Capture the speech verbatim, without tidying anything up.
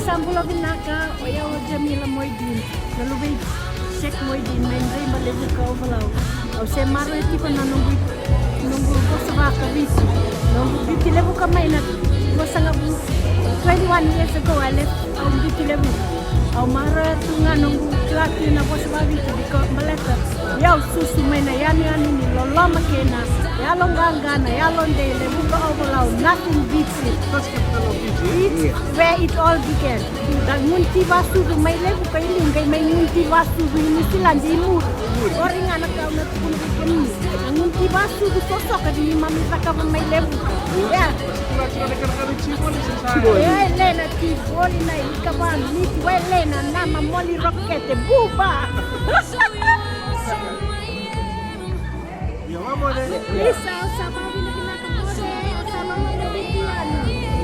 Sa bula vinaka, o yau o Jamila Moidin, na luve i Sheikh Moidin mai Draiba, Levuka, Ovalau. Au se maroroya tiko na noqu, noqu vosa vakaviti. Noqu biuti Levuka mai na vosa ga vu twenty-one years ago, I left, au biuti Levuka. Au maroroya tu ga noqu kila tu na vosa vakaviti because baleta o yau susu mai na yanuyanu ni loloma kei na yaloqaqa, na yalodei, Levuka, Ovalau, nothing beats it. It's where it all began. Da gunu ti vasucu mai Levuka i liu, qai mai gunu ti vasucu i Niusiladi i muri. Qori ga na ka au na tukuna vei kemuni. Na gunu ti vasucu sosoka ni mami cakava mai Levuka. Ia. E le na Tivoli, na ikava, miti, e le na nama, moli rokete, buba. Isa, sa